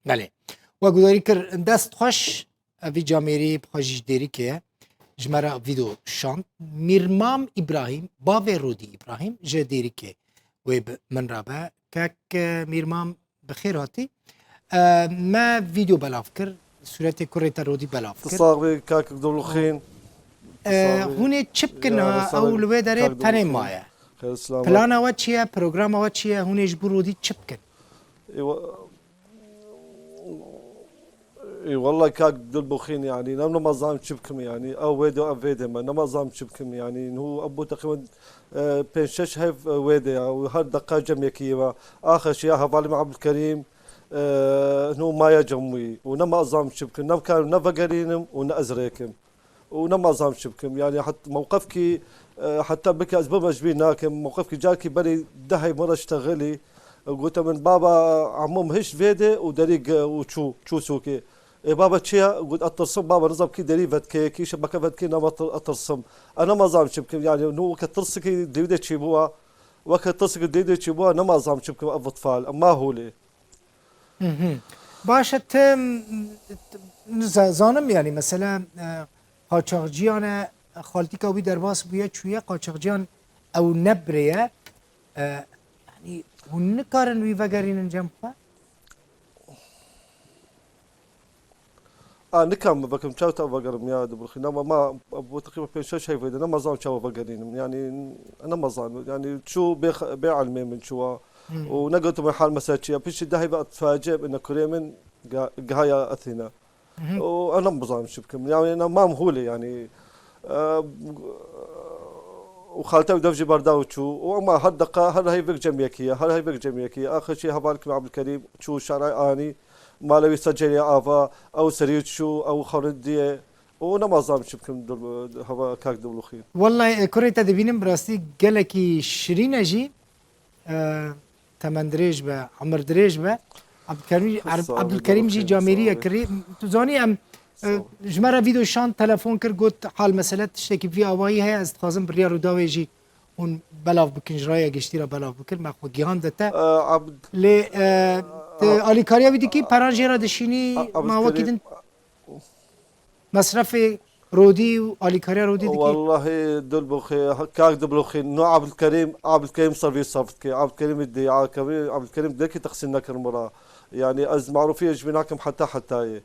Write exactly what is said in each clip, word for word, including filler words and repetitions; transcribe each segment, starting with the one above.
Belê. We gudarî kir, dest xweş, ev vî camêrî bi xwe jî ji Dêrikê ye. Ji me re vîdeo şand. Mîrmam Îbrahîm, bavê Rûdî Îbrahîm ji Dêrikê wê bi min re be. Kek, e, Mîrmam bi xêr hatî. E, me vîdeo belav kir, sûretê kurê te Rûdî belav Tu kir. sax bî, kak Dulxîn. E, Sax bî. Hûn ê çi bikin Ya, ha? Sax Ew bî, li wê derê kak tenê Dulxîn. maye. Xêr, silamet. Plana we çi ye? Programa we çi ye? Hûn ê ji bo Rûdî çi bikin? Ê, we-, Ê, wellahî kak Dilbixîn, yanî, nem, nema zanim çi bikim, yanî, ew wê de, ev vê de me, nema zanim çi bikim, yanî, nû ew bû teqrîben, e, pênc şeş hev, e, wê de ya, û her deqa cem yekî ye me. Axa şiya hevalê me Ebdulkerîm, e, nû maya cem wî, û nema zanim çi bikim, ne bikarim, ne vegerînim û ne ez rêkim. û nema zam çi bikim. Yanî het-, mewqefkî, e, heta bike ez bimecbîr nakim. Mewqefkî carkî berî dehê min re ştexilî. Gote min, "Baba, emûm hişt vê de û derî ge-, û çû, çû sûkê." "Ê baba çi ye?" Got, "Ez tirsim baba, nizam kî derî vetkê, kî şebeke vetkê, nema tir-, ez tirsim." Ez nema zam çi bikim. Yanî nû weke tirsikî dîw de çî bûwa, weke tirsikî dîw de çî bûwa, nema zam çi bikim, ev itfal, em ma holê. Mhm. Baş e, te, m, za-, zanim, yanî, mesela, e, qaçaxciyan e, xaltîka wî derbas bûye, çûye, qaçaxciyan ew nebirê ye. E, yanî, hûn nikarin wî vegerînin cem xwe? A, nikan min vekim, çawa te vegerim ya Dilbixîn. Nema ma, bu teqrîben pênc şeş heyvê de, nema zan çawa vegerînim. Yanî, nema zan, yanî, çû bê, bê ilmê min çûwa. Hmm. Û negotim hal mesela çi ye. Piştî dehê ve faciye bine kurê min ga-, gihaya Athîna. Mhm. Û ez nem bizanim çi bikim. Yanî, nema mehûlê, yanî, e, û xaltê ew dev jî berda û çû. Û ema her deqa, her heyvek cem yekî ye, her heyvek cem yekî ye. Axir çî heval kim Ebdulkerîm çû şanay anî, mala wî ser cêrê ava, ew serî çû, ew xarin diye. Û nema zam çi bikim dur, hava kak Dilbixîn. Wellahî, e, kurê te dibînim, bi rastî gelekî şirîn e jî. E, temendirêj be, emirdirêj be. Ebdulkerîm, Sağ ol, Ebdulkerîm jî Dilbixîn, camêrî sağ ol. ye kirî. Tu zanî em, e, Sağ ol. ji me re vîdeo şand, telefon kir, got, "Hal mesele tiştekî vî awayî heye, ez dixwazim bi riya Rûdawê jî hûn belav bikin, ji raya giştî re belav bikin, me xwe gihande te." E, Abd- Lê, e, tu A- alîkariya wî dikî, peran jê re dişînî, A- ma wekî Abdulkerîm din mesrefê Rûdî û alîkariya Rûdî dikî? Wellahî Dilbixîn, kak Dilbixîn, no Abdulkerîm, Abdulkerîm ser vî saf dike. Abdulkerîm dê akevî, Abdulkerîm deki teqsîr nekir min re. Yanî ez marûfiyê ji wî nakim heta hetayê.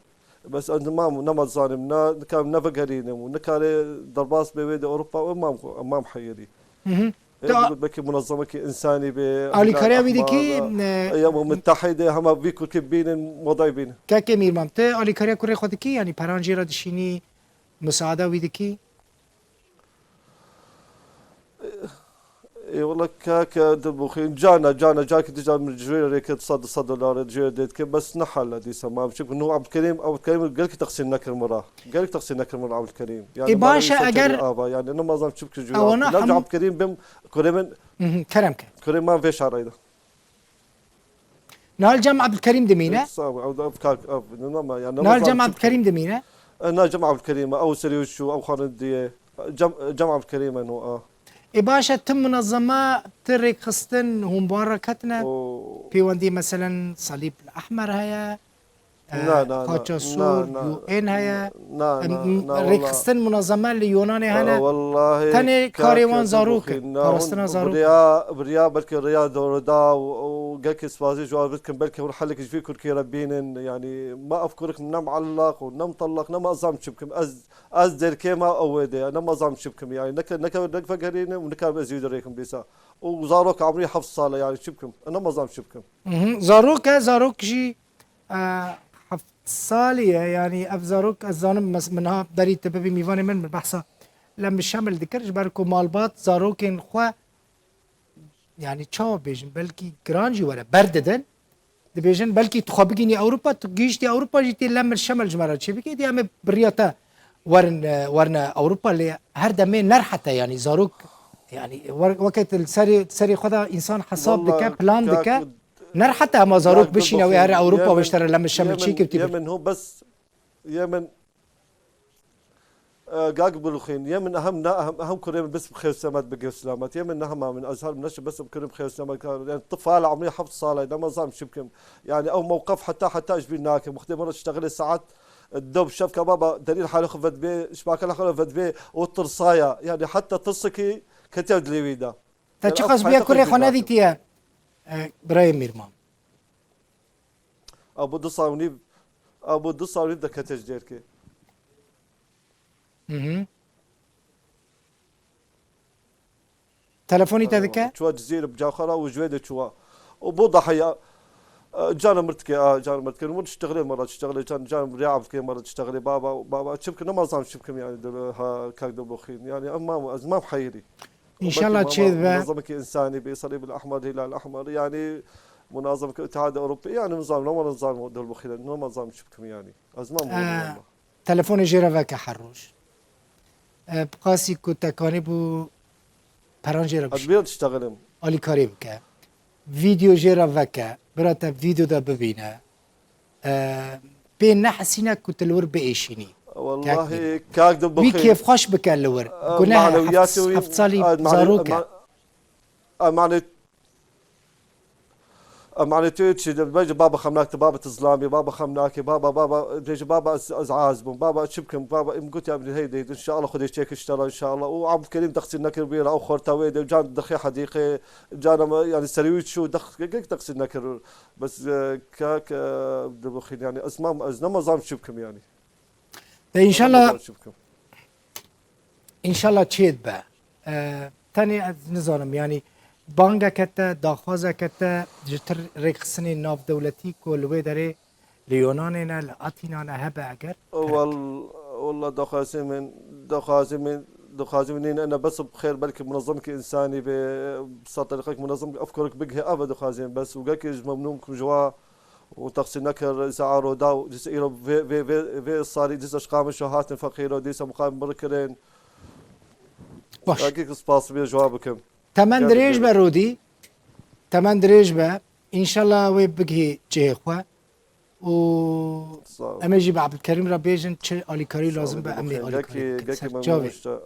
Bes ez nimam, nema zanim, ne, nikarim ne vegerînim û nikare derbas bê wê de Ewropa û mam, mam heyirî. Mhm. E, Ta- bu belki munazamekî insanî be, Alîkariya wî dikî, Ahmar, ne- Eyam Mutehîde, hema vî kurkî bînin, modayî bînin. Kekê Mîrmam, tu alîkariya kurê xwe dikî, yanî peran jê re dişînî, musaada wî dikî? Ê, wela keke Dilbixîn, cana, cana, cakî dîsa min ji wê re rêke sed, sed dolar ji wê re dê dike, bes ne hal e dîsa, ma çimkî nû Abdulkerîm, Abdulkerîm gelkî teqsîr nekir min re. Gelkî teqsîr nekir min re Abdulkerîm. Yanî Ê, baş e, ma eger ava, yanî ne mazam çimkî ji wê ewana ne hem Abdulkerîm bim, kurê min, Mhm, kerem ke. kurê man vê şarayda. Nal cem Abdulkerîm dimîne. Sağ ol, ev, ev kak, ev, ne, ne, yanî ne Nal mazam cem çimkî. Abdulkerîm dimîne. E, na cem Abdulkerîm, ew serî û şu, ew xanin diye. Cem, cem Abdulkerîm e no a. Ê, baş e, tu munezema, tu rêkxistin, hûn bar re ketine? O. Pêwendî, meselen, Salîb Ehmer heye, e, Na, na, na, Xaça na, Sor, na, U N heye. Na, na, Em, na, wala. Rêkxistin munezeme li Yunanê hene. E, wallahî, Tenê karê wan kak, zarok e, kak, na, parastina hûn zarok e. Biriya, biriya belkî riya doğru da û, û gelkî spasî ji wan bikin, belkî hûn helek ji vî kurkî re bînin. Yanî, ma ev kurik ne muallaq û ne mutellaq, ne ma zam çi bikim. Ez Ez derkê me ew wê de, ne ma zam çi bikim, yanî neke, neke, neke vegerînim û nikarim ez wî dirêkim dîsa. Û zarok emrî heft sal e, yanî çi bikim? Ne ma zam çi bikim? Mhm. Zarok e, zarok jî, e, heft salî ye, yanî ev zarok, ez zanim, mes-, min ha berî te bibî mîvanê min, min behsa Lem Şemil dikir, ji ber ku malbat zarokên xwe, yanî çawa bêjin, belkî giran jî were, berdidin. Dibêjin, belkî tu xwe bigînî Ewropa, tu gihîştî Ewropa jî tê lemir şemil ji me re çêbikî, dê em ê bi riya te werin, e, werine Ewropa, lê her demê nerhet e, yanî zarok, yanî wer-, weke tu li serê, serê xwe de însan hesab Walla dike, plan kak, dike, nerhet e, hema zarok kak bişîne wê here Dilbixîn, Ewropa, Yemen, wê ji te re lemir şemil Yemen, çêkevtî bir. Yemen hû bes, Yemen, Gag Bilxîn, yê min ehem ne ehem, ehem kurê min bes bi xêr selamet, bi xêr selamet. Yê min ne hema min, ez her min neşe bes bi kurê min bi xêr selamet. Yani tifal emrî heft sal e, nema zam çi bikim. Yani ew mewqef heta heta ji bîr nakim. Wextê min re diştexilê saet dew bi şevka baba derîn halê xwe vedibê, şibaka xwe vedibê û tirsaya. Yani heta tirsikî ketiya dilê wî de. Te çiqas bûye kurê xwe nedîtiye, e, birayê Mîrman? Ew bû du sal û nîv, ew bû du sal û nîv dekete ji dêrkê. Hı hı. Telefonî te dike? Çuwa Cizîr bi caxara û ji wê de çuwa. Û bû dahiya, e, cana mirtikê, a, cana mirtikê. Min tiştexilê me re tiştexilê, can, can rê avkê me re tiştexilê. Baba, baba, çi bikim, nema zam çi bikim yani, dil, ha, kak de boxîn. Yani, em mam, ez mam heyirî. İnşallah çê dibe. Munazamekî insanî, bi Salîb el Ahmer, Hilal Ahmer, yani, munazamekî Îtihad Ewropî, yani, nizam, nema nizam, dil boxîn, nema zam çi bikim yani. Ez mam, e, telefonê jê re veke her roj. E, bi qasî ku te kanî bû peran jê re bişî. Ez bêr diştexelim. Alîkarî bike. Vîdeo jê re veke. Bira te vîdeo de bibîne. E, pê nehesîne ku tu li wir biêşînî. Wellahî, kak de wî bixê. Kêfxweş bike li wir. E, guneh manewiyatê heft, wî, heft salî e, mane-, zarok e. Ma-, e, mane-, Em, yani, tu çi de, bêje, baba xem nake, baba tu zilamî, baba xem nake, baba, baba, bêje, baba, ez, ez aciz bûm, baba, çi bikim, baba, em got, ya, hey, hey, inşallah, Xwedê çêkir ji te re, inşallah. Û Abdülkerim texsîr nekir wê re, ew xorta wê de, can dixê hedîqê, can em, yani, serî wî çû, dex-, gek texsîr nekir. Bes, e, kak, e, dibixîn, yani, ez mam, ez nema zam çi bikim, yani. De inşallah. Nema zam çi bikim. Înşallah çêdibe. E, tenê ez nizanim, yanî bangeke te, daxwazeke te ji tir rêkxistinên navdewletî ku li wê derê li Yonanê ne, li Atîna ne hebe eger. Wel-, wella daxwazê min, daxwazê min, daxwazê min nîne, ene bes bi xêr belkî munezemekî însanî be, bi sed deqîqek munezem ev kurek bigihê, ev e daxwazê min bes û gelkî ji memnûn bikim ji wa. û texsîr nekir, îsa a roda û dîsa îro vê, vê, vê, vê salî dîsa ji qamê şo hatin feqîro, dîsa mixabin bir kirin. Baş. Hakî spas bê ji wan bikim. Temen dirêj be Rodî. Temen dirêj be. Înşallah wê bigihê cihê xwe. Û sağ ol. Em ê jî bi Abdulkerîm re bêjin çi alîkarî lazim be, em ê alîkarî bikin. Ser çavê.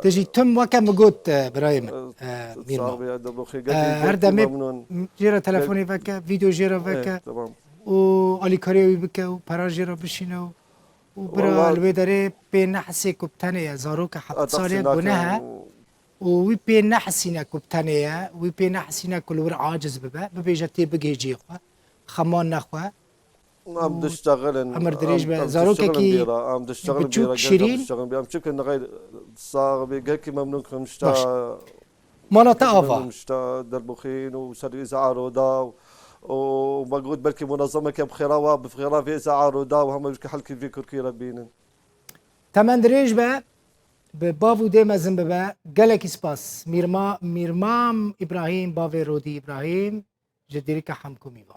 Te jî tim weke min got, e, birayê min, e, Mîrma. E, her demê jê re telefonê veke, vîdeo jê re veke û alîkariya wî bike û pera jê re bişîne û, û bira li wê derê pê nehesê ku bi tenê ye, zaroke heft salî ye, guneh e û wî pê nehesîne ku bi tenê ye, wî pê nehesîne ku li wir aciz bibe, bibêje tê bigihê cihê xwe, xeman nexwe. Em diştexilin, em, em diştexilin bêra, em diştexilin bêra, gelek em diştexilin bêra. Em çi bikin nexeyr sax bê, gelkî memnûn kim ji te. Baş. Mala te ava. Gelkî memnûn ji te derbixîn û serî îza a roda û, û me got belkî munezemeke bi xêra wa, bi xêra vê îza a roda û hema ji helkî vê kurkî re bînin. Temen dirêj be, bi bav û dê mezin bibe. Gelekî spas. Mîrma-, Mîrmam Îbrahîm, bavê Rodî Îbrahîm, ji Dîrika Hemkumî va.